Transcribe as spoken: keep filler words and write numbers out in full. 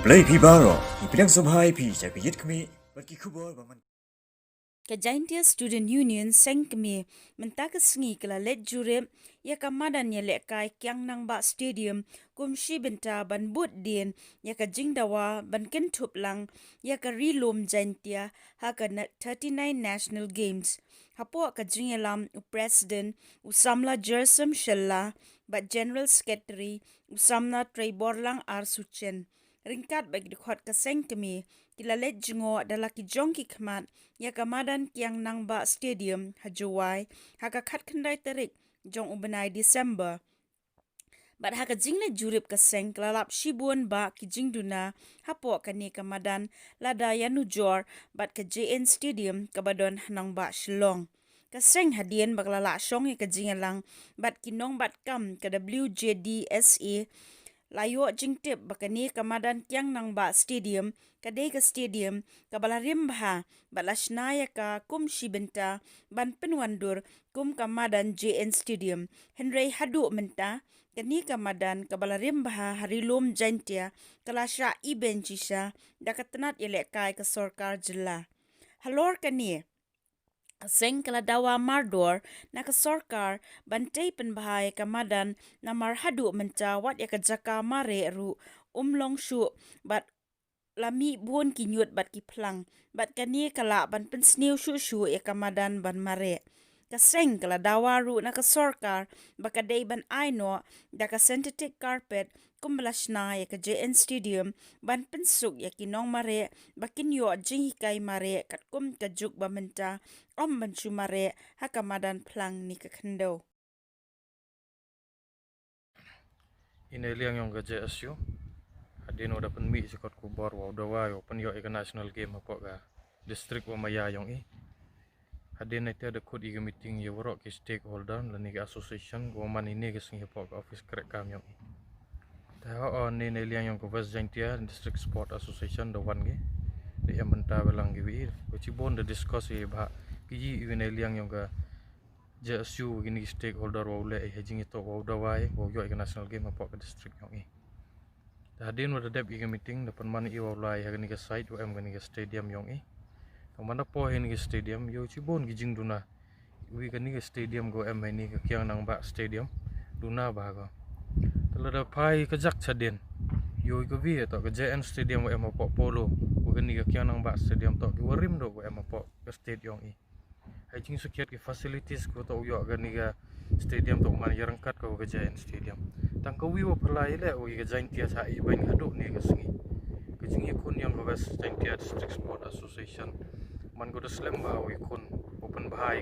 Khublei phi baroh, ngi pdiang sngewbha ïa phi sha ka Ïit Khmih bad ki khubor ba man. Ka Jaintia Student Union, seng kmie, mynta ka sngi ka la leit jurip ïa ka madan ïalehkai Kiang Nangbah Stadium kum shi bynta ban bud dien ïa ka jingdawa ban kynthup lang ïa ka Ri Lum Jaintia ha ka na-, thirty-nine National Games. Hapoh ka jingïalam u President u samla Jersum Shylla bad General Secretary u samla Treiborlang R Suchen. Ryngkat bad ki dkhot ka seng kmie, ki la leit jngoh da la ki jong ki khmat ïa ka madan Kiang Nangbah Stadium ha Jowai ha ka khatkhyndai tarik jong u bnai December. Bad ha ka jingleit jurip ka seng ka la lap shibun bah ki jingduna hapoh kane ka madan lada ïanujor bad ka J N Stadium kaba don ha nongbah Shillong. Ka seng, hadien ba ka la lah shong ïa ka jingïalang bad ki nongbat kam ka W J D S A, la ïoh jingtip ba kane ka madan Kiang Nangbah Stadium ka dei ka stadium kaba la rim bha bad la shna ïa ka kum shi bynta ban pynwandur kum ka madan J N Stadium. Hynrei haduh mynta kane ka madan kaba la rim bha ha Ri Lum Jaintia ka la shah ibeiñ shisha da ka tnat ïalehkai ka sorkar jylla. Halor kane, ka seng ka la dawa mardor na ka sorkar ban tei pynbha ïa ka madan, namar haduh mynta wat ïa ka jaka mareh ruh um long shuh bad la mih bun ki ñiut bad ki phlang, bad kane ka lah ban pynsniew shuh shuh ïa ka madan ban mareh. Ka seng ka la dawa ruh na ka sorkar ba ka dei ban ai noh da ka synthetic carpet kumba la shna ïa ka J N Stadium ban pynsuk ïa ki nongmareh ba kin ïoh jinghikai mareh katkum ka juk ba mynta, ym ban shu mareh ha ka madan phlang ne ka khyndew. Ine liang yong ka J S U, hadien wa da pynmih shikot khubor wa u dawa wa pynïoh ïa ka national game hapoh ka district wa maya yong i. Hadien ite da khot ïa ka meeting ïa waroh ki stakeholder lane ki association ko man ine ka sngi hapoh ka office krek kam yong i. Te ha o ne ne liang yong ka West Jaintia District Sport Association da wan ki. Da em bynta ba lang ki wi ko chibun da discuss ïa ba ki ji wi ne liang yong ka J S U wa kini ki stakeholder wa u leh ïa jingïatoh wa u dawa ïa wa u ïoh ïa ka national game hapoh ka district yong i. Te hadien wa da dep ïa ka meeting da pynman ïa wa u lai ha kani ka site wa em kani ka stadium yong i. Te man da poi ha kani ka stadium ïa u chibun ki jingduna. Wi kani ka stadium ko em ha kani ka Kiang Nangbah Stadium. Duna ba ko. Te lada phai ka jak chadien. Ïa u ka wi to ka J N Stadium wa em hapoh Polo. Wa kani ka Kiang Nangbah Stadium to ki wa rim do wa em hapoh ka state yong i. Ha jingsukhiat ki facilities ko to u ïoh kani ka stadium to man ïa ryngkat ko ka J N Stadium. Tang ka wi wa phalai leh wa ka Jaintia sa i bang haduh ne ka sngi. Ka jingïakhun yong ka West Jaintia District Sport Association. Man ko da slem ba wa i khun open bha i